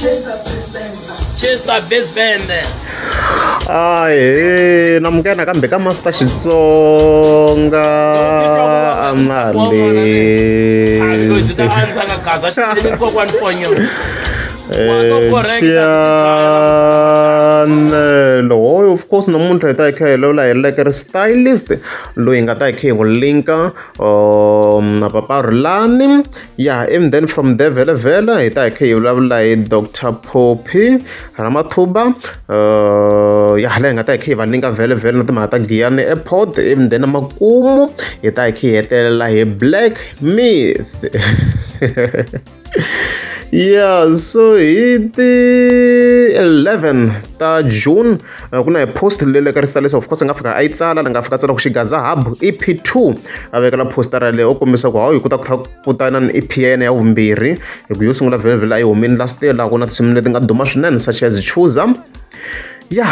Chesa Best Band. Ahee namukela nakambe ka Master Xitsonga Chanelo of course namuntlha hi ta hi kha hi lawula hi Lekker Stylist loyi hi nga ta hi kha hi n'wi linka na Papa Rhulani Ya and then from there vhele vhele hi ta hi kha hi vulavula hi Doctor Phophi Ramathuba ya hala hi nga ta hi kha hi va nyika vhele vhele na timhaka ta Giyani Airport and then makumu hi ta hi kha hi hetelela hi Black Myth yeah so hi ti 11 ta June Ku na hi post leyi le ka Ristylist of course a nga fika a yi tsala la nga fika a tsala ku Xigaza Hub EP2 a vekela postara leyi u kombisa ku hawu yi kota ku kutana ni EP ya yena ya vumbirhi hi ku yo sungula vhele vhele a yi humini last year laha ku na tinsimu leti nga duma swinene such as Chooser ya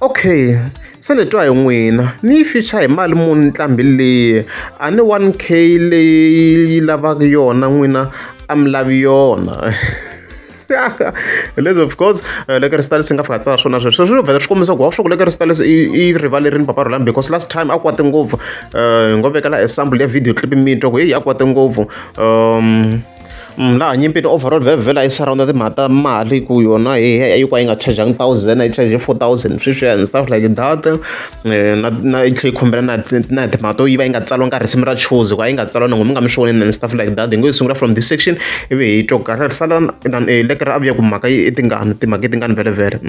okay se ni twa hi n'wina ni yi feature hi mali muni ntlhambi leyi a ni 1K leyi lavaka yona n'wina a mi lavi yona leswi of course Lekker Stylist nga fika tsala swona sweswo swi vhela swi kombisa ku wa swa ku Lekker Stylist i rivalerini Papa Rhulani because last time a kwate ngopfu hi ngo vekela example ya video clip mi twa ku heyi a kwate ngopfu laha nyimpini overall vhele vhele a yi surround timhaka ta mali ku yona hi yi ka yi nga charge-angi thousand a yi charge 4,000 sweswiya and stuff like that na yi tlhela yi khumbela na na timhaka to yi va yi nga tsariwanga ka risimu ra choose ku a yi nga tsariwa na n'wina mi nga mi swi vonile and stuff like that hi ngo yi sungula from this section ivi hi twa kahle sala lekere a vuya ku mhaka i tingani timhaka i tingani vhele vhele.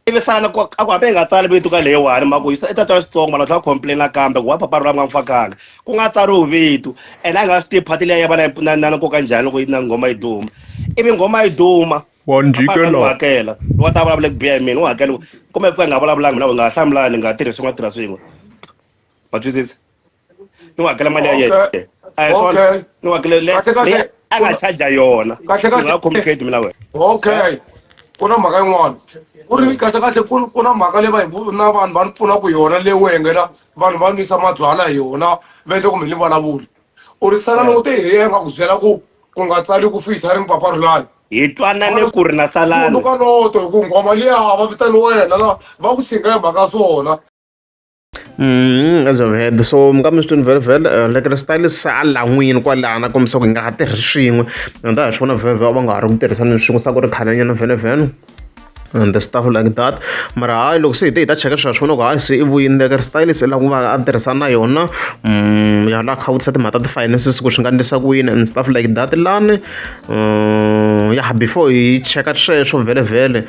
Ivi sala ku a ku hambi hi nga tsali vito ka leyiwani mhaka ku i ta tsala Xitsonga mara tlhela complain kambe ku wa papa ra nga fakanga ku nga tsariwi vito ene a nga swi tivi phati liya ya va na na nkoka njhani loko yi na nghoma yi duma ivi nghoma yi duma Wa njhikela. u hakela loko a ta vulavula ku biha hi mina u hakela kumbe fika hi nga vulavulanga mina u nga hlamulani nga tirhi swin'we tirha swin'we ma twisisa ni n'wi hakela mali ya yena a hi swona ni n'wi hakela leyi a nga charge yona kahle kahle nga communicate mina wena okay ku na mhaka yin'wana ku ri kahle kahle ku na mhaka leyi va hi na vanhu va ni pfunaka yona leyi wengela vanhu va nwisa mabyalwa hi yona va endla kumbe ni vulavula u ri sala loko te hi nga ku byela ku ku nga tsali ku featuring Papa Rhulani hi twanane ku ri na salani ka noto hi ku nghoma liya va vitani wena la va ku tshinga hi mhaka swona. As I've heard so mi nga mi swi twini vhele vhele like style se a lan'wini kwalano a kombisa ku hi nga ha tirhi swin'we and ha swi vona vhele vhele va nga ha ri ku tirhisani swin'we se a ku ri khalenyana vhele vhele and the stuff like that mara hayi loko se hi te hi ta cheka swa swona ku hayi se i vuyini like style se lava ku va a tirhisana na yona ya la kha vutisa timhaka ta ti-finances ku swi nga endlisa ku yini and stuff like that lani ya before hi cheka sweswo vhele vhele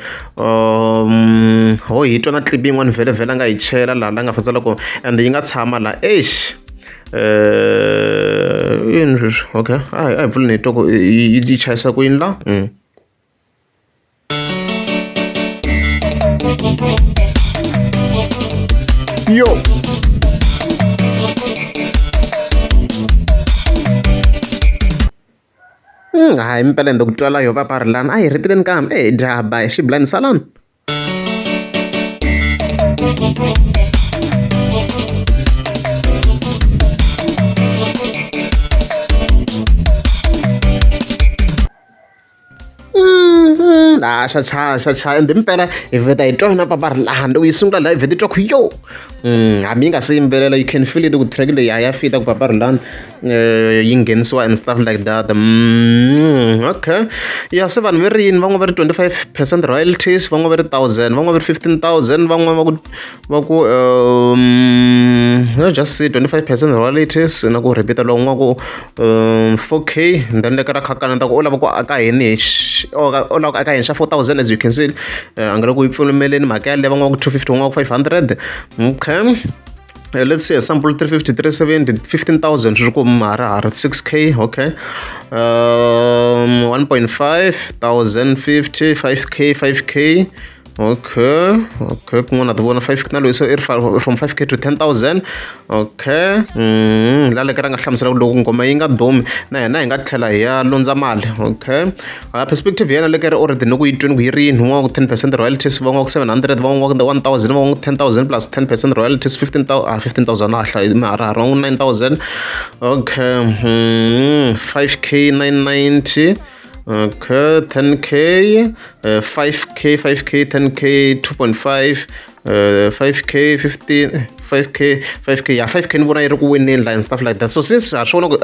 ho hi twa na clip yin'wana vhele vhele a nga yi chela laha la nga fanela loko and yi nga tshama la eish yini sweswi okay a hi pfuleni hi twa ku yi chayisa ku yini la. Yo. Hayi impela ende ku twala yo va lana a hi rhipiteni kambe e dya ba hi xibilani salani. A xa chaya xa chaya ende impela hi vheta hi twa na papa ri laha loko yi sungula laha hi vheta hi twa ku yo hambi yi nga se yimbelela you can feel it ku track leyi a ya fita ku papa Rhulani yi nghenisiwa and stuff like that okay ya se vanhu va ri yini van'wana va ri 25 percent royalties van'wana va ri thousand van'wana va ri 15,000 van'wana va ku just say 25% royalties na ku repeat lowu nga ku 4K then le ka ra khakana ta ku u lava ku aka yini hi u lava ku aka yini xa 4,000 as you can see a nga le ku yi pfumeleni mhaka yaleyo van'wana ku 250 van'wana ku 500 okay. Let's say sample 350 370 15,000 swi ku maharahara 6K okay 1.5 1050 5K 5K okay okay kun'wana ti vona 5 na loyi se i ri from 5K to 10,000 okay la leke ra nga hlamusela ku loko nghoma yi nga dumi na hina hi nga tlhela hi ya londza mali okay perspective ya yena leke ri already ni ku yi twini ku yi ri yini un'wana ku 10% royalties van'wana ku 700 van'wana ku 1000 van'wana ku 10,000 plus 10% royalties 15,000 ah 15,000 a hlayi maharahara van'wana 9,000 okay 5K 990. Okay, 10K, 5K, 5K, 10K, 2.5, 5K, 15, 5K, 5K. Ya, 5K ni vona yi ri ku wineni la and stuff like that. So since ha swona ku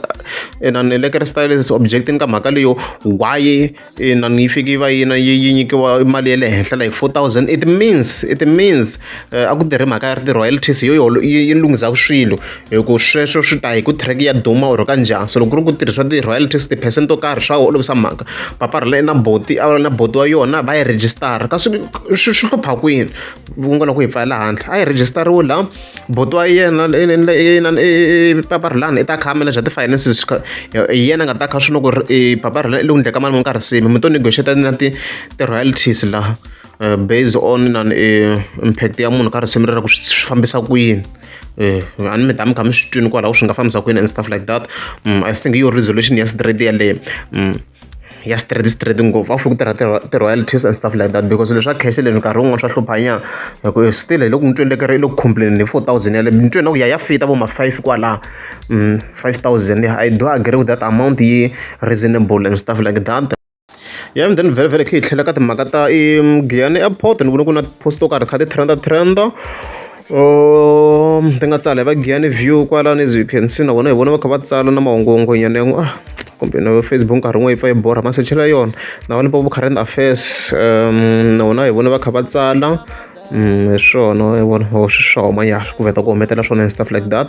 inani Lekker Style is objecting ka mhaka leyo, why inani yi fiki yi va yina yi nyikiwa mali ya le henhla like 4000? It means a ku tirhi mhaka ya ti-royalties yo yo yi lunghisaka swilo, hi ku sweswo swi ta hi ku track ya duma or ka njhani. So loko ku ri ku tirhisiwa ti-royalties, ti-percent to karhi, swa olovisa mhaka. Paparhela na boti, a na boti wa yona va yi register kasi swi hlupha kwini ku nga loko hi pfalela handle a yi registeriwe laha boti wa yena Paparhelani i ta kha a manager ti-finances, hi yena a nga ta kha swi loko Paparhelani i le ku ndleka mali mo ka risimu mi to negotiate na ti-royalties laha based on nani impact ya munhu ka risimu rero ku swi fambisa ku yini. A ni mi ta mi kha mi swi twini kwalaho swi nga fambisa ku yini and stuff like that. I think yo resolution ya straight yaleyo, ya straight straight ngopfu, a wu ku tirha ti-royalties and stuff like that, because leswi swa cash leswi nkarhi wun'wani swa hluphanyana, hi ku still hi loko ni twile i le ku complain hi 4000 yale, ni twe na ku ya ya fita vo ma 5 kwalaha, 5000. I do agree with that amount, yi reasonable and stuff like that. Yeah, and then very very khe hi tlhela ka timhaka ta i Giyani Airport. Ni vone ku na post to karhi kha ti trenda trenda ti nga tsala hi va Giyani View kwalano. As you can see, na vona hi vona va kha va tsala na mahunguhungunyana yan'we. Ah, kumbe na Facebook nkarhi wun'we yi pfa yi borha masechelo ya yona. Na vona Limpopo Current Affairs, na vona hi vona va kha va tsala hi swona hi vona swi swa huma ya ku vheta ku humetela swona and stuff like that.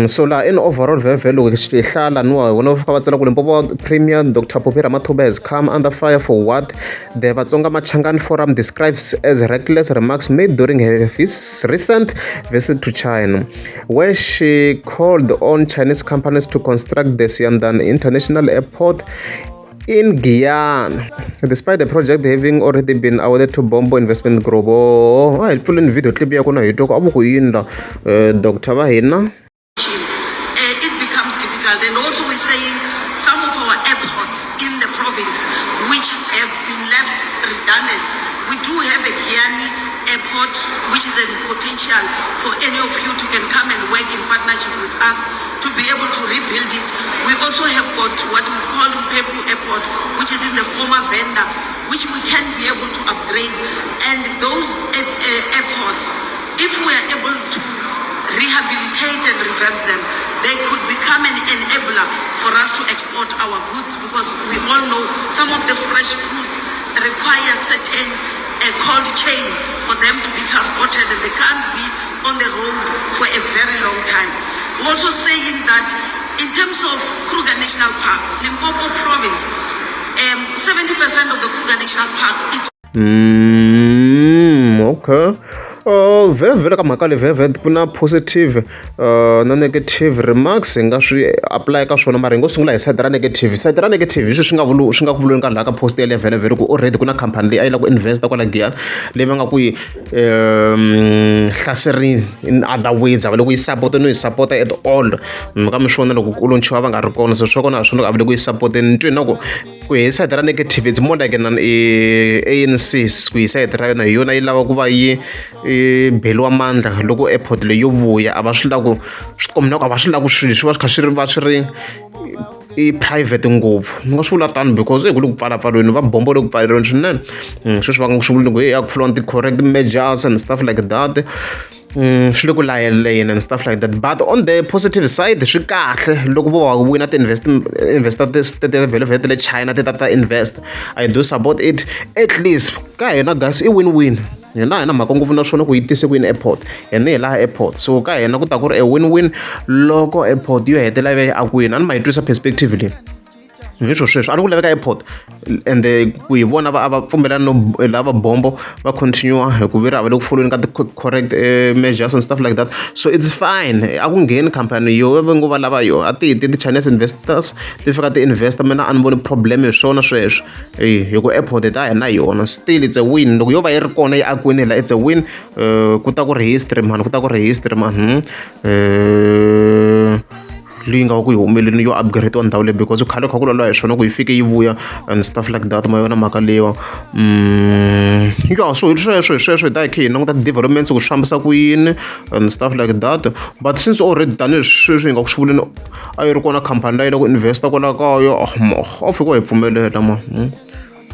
So laha in overall vhevhe loko hi hlala niwa hi vona va fika va tsala ku Limpopo Premier Dr Phophi Ramathuba has come under fire for what the Vatsonga Machangani Forum describes as reckless remarks made during her recent visit to China, where she called on Chinese companies to construct the Xiandan International Airport in Giyani, despite the project having already been awarded to Bombo Investment Group. Oh, a hi pfuleni video clip ya kona hi twa ku a va ku yini la doctor va hina. It becomes difficult. And also we're saying some of our airports in the province which have been left redundant. We do have a Giyani Airport, which is a potential for any of you to can come and work in partnership with us to be able to rebuild it. We also have got what we call Mphephu Airport, which is in the former Venda, which we can be able to upgrade. And those airports, if we are able to rehabilitate and revamp them, they could become an enabler for us to export our goods, because we all know some of the fresh food require certain cold chain for them to be transported, and they can't be on the road for a very long time. We're also saying that in terms of Kruger National Park, Limpopo Province, 70% of the Kruger National Park, it's Okay. Vhele vhele ka mhaka leyi vhele ku na positive na negative remarks hi nga swi apply ka swona, mara hi ngo sungula hi side ra negative. Side ra negative hi sweswi swi nga vuli swi nga ku vuleni ka laha ka post yaleyo vhele vhele ku already ku na company leyi a yi lava ku investa kwala Giyani leyi va nga ku yi hlaserini. In other words, a va le ku yi support no yi support at all. Ka mi swona loko ku launchiwa va nga ri kona, so swa kona a swona a va le ku yi support-eni. Ni twe na ku hi side ra negative, it's more like na ANC ku hi side ra yona, hi yona yi lava ku va yi beliwa mandla loko airport leyi yo vuya. A va swi lava ku swi komba na ku a va swi lava ku swilo swi va swi kha swi ri va swi ri i private ngopfu, ni nga swi vula tano, because ku le ku pfalapfalweni va bombo le ku pfaleriweni swinene. Sweswi va nga swi vuli ku hey, a ku pfuriwa ti-correct measures and stuff like that. Swi le ku layeleni and stuff like that. But on the positive side, swi kahle loko vo va wina ti-invest investor vhele vhele ta le China ti ta ta invest. I do support it. At least ka hina guys i win-win. Hina hi na mhaka ngopfu na swona ku yi tise ku yini airport, hina hi laha airport, so ka hina ku ta ku ri a win-win loko airport yo hetelela yi va yi akiwini. A ni ma yi twisa perspective leyi hi swo sweswo a ni ku laveka airport, ende ku hi vona va a va pfumelani no lava bombo va continue hi ku veri a va le ku folweni ka ti-correct measures and stuff like that. So it's fine, a ku ngheni company yo va ngo va lava yo a ti ti ti-Chinese investors ti fika ti investa. Mina a ni voni problem hi swona sweswo e hi ku airport ta hina yona still it's a win. Loko yo va yi ri kona yi akiwini la, it's a win. Ku ta ku ri history man, ku ta ku ri history man. Leyi nga ku yi humeleleni yo upgrade ndhawu leyi, because khale kha ku lwala hi swona ku yi fike yi vuya and stuff like that. Ma yona mhaka leyiwa. Ya, so hi sweswo, hi sweswo. Hi ta hi kha hi languta ti-developments ku swi fambisa ku yini and stuff like that. But since already, tanihi sweswi hi nga ku swi vuleni, a yi ri kona khampani leyi la ku investa kwala kaya, a fika hi pfumelela ma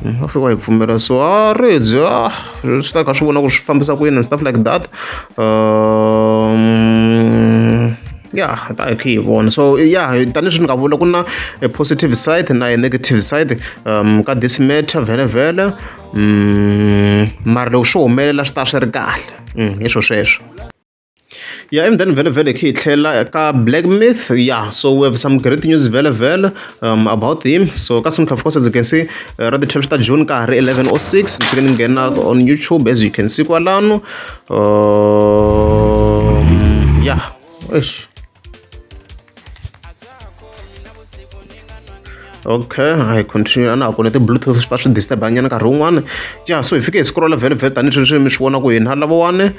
a fika hi pfumela. So a redzi a swi ta kha swi vona ku swi fambisa ku yini and stuff like that. Ya, ta hi kha hi vona. So ya, tanihileswi ni nga vula, ku na a positive side na a negative side ka this matter vhele vhele. Mara loko swo humelela, swi ta swi ri kahle. Hi swo sweswo. Yeah, and then vhele vhele hi tlhela ka Black Myth. Yeah, so we have some great news vhele vhele about him. So ka Simple, of course, as you can see, ra ti 12 ta June, ka ha ri 11:06, ni fike ni nghena on YouTube, as you can see kwalano. Yeah, eish. Okay, I continue. A na ha kona ti-Bluetooth swi va swi disturb nyana nkarhi wun'wani. Ya, so hi fike hi scrolla vhele vhele, tanihi sweswi mi swi vona ku hina lavawani.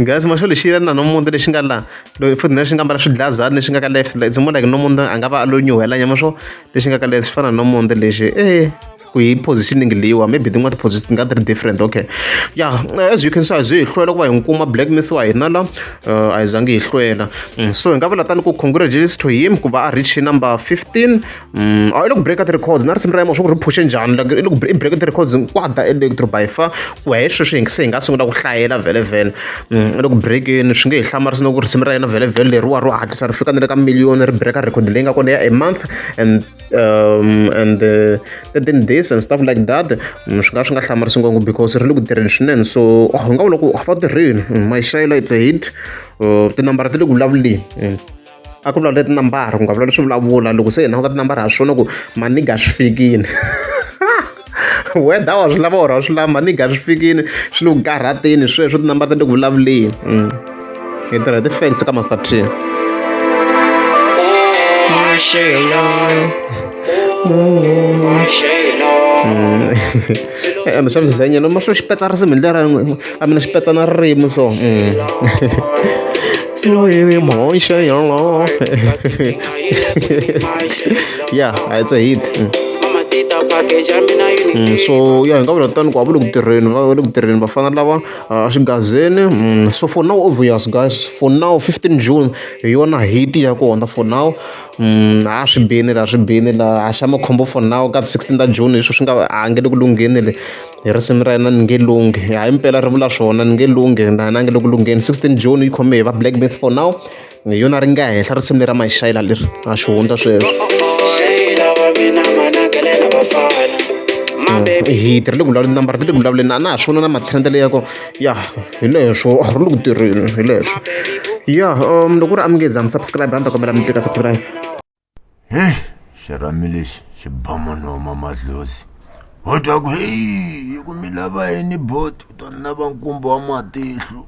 Guys, ma xo lexi na Nomonde lexi nga laha, loyi futhi na lexi nga mbala swidlazana lexi nga ka left, it's more like Nomonde a nga va a lo nyuhela nyama. Swo lexi nga ka left swi fana na Nomonde lexi, ku hi positioning leyiwa, maybe tin'wana ti-position ti nga ti ri different. Okay, yeah, as you can see, a hi hlwela ku va hi kuma Black Myth wa hina la, a hi zangi hi hlwela. So hi nga vula tani ku congratulations to him ku va a reach number 15. A i le ku break ti-records na risimu ra yena, swa ku ri phushe njhani, like i le ku i break ti-records hinkwato ta electro by far. Ku ya hi sweswi hi se hi nga sungula ku hlayela vhele vhele, i le ku breakeni. Swi nge hi hlamarisi loko risimu ra yena vhele vhele leriwa ro hatlisa ri fika na le ka million, ri breaka record leyi nga kona ya a month and 13 days and stuff like that. Swi nga hlamarisi ngopfu because ri le ku tirheni swinene. So hi nga vula ku va tirheni. Maxayela, it's a hit. Tinambara ti le ku vulavuleni. A ku vulavula tinambara, ku nga vulavuli swi vulavula. Loko se hi languta tinambara, ha swona ku maniga swi fikini, whether wa swi lava or a swi lava, maniga swi fikini, swi le ku karhateni sweswo. Tinambara ta le ku vulavuleni. Hi tirha ti-facts ka Master T. Maxelo. Maxelo. Ende xa muzenya no ma swo xi petsa risimu hi ndlela a mina xi petsa na ririmi. So moxelo, yeah, it's a hit. So ya, hi nga vula tani ku a va le ku tirheni, va le ku tirheni vafana lava a xigazeni. So for now, obvious guys, for now 15 June hi yona hit ya kona for now. A swi bini laha, swi bini laha, a xa makhombo for now ka 16 ta June, hi swo swi nga a nge le ku lungheni le hi risimu ra yena. Ni nge lunghi hayi, mpela ri vula swona, ni nge lunghi na na nge le ku lungheni. 16 June yi khome hi va Black Myth for now, hi yona ri nga henhla risimu leri ra Maxayela leri a xihundla sweswo. Sheila wa mina manakele na bafana. My baby. Hit ri le ku vulavuleni, nambara ti le ku vulavuleni, a na ha swi vona na matrend leya ko ya hi leswo ri le ku tirheni hi leswo. Ya, loko ku ri a mi nge za mi subscribe, a ni ta kombela mi tlika subscribe. Heyi, xirhami lexi xi ba munhu huma madlozi, ho twa ku heyi, hi ku mi lava yini boti, u ta ni lava nkumba wa matihlo.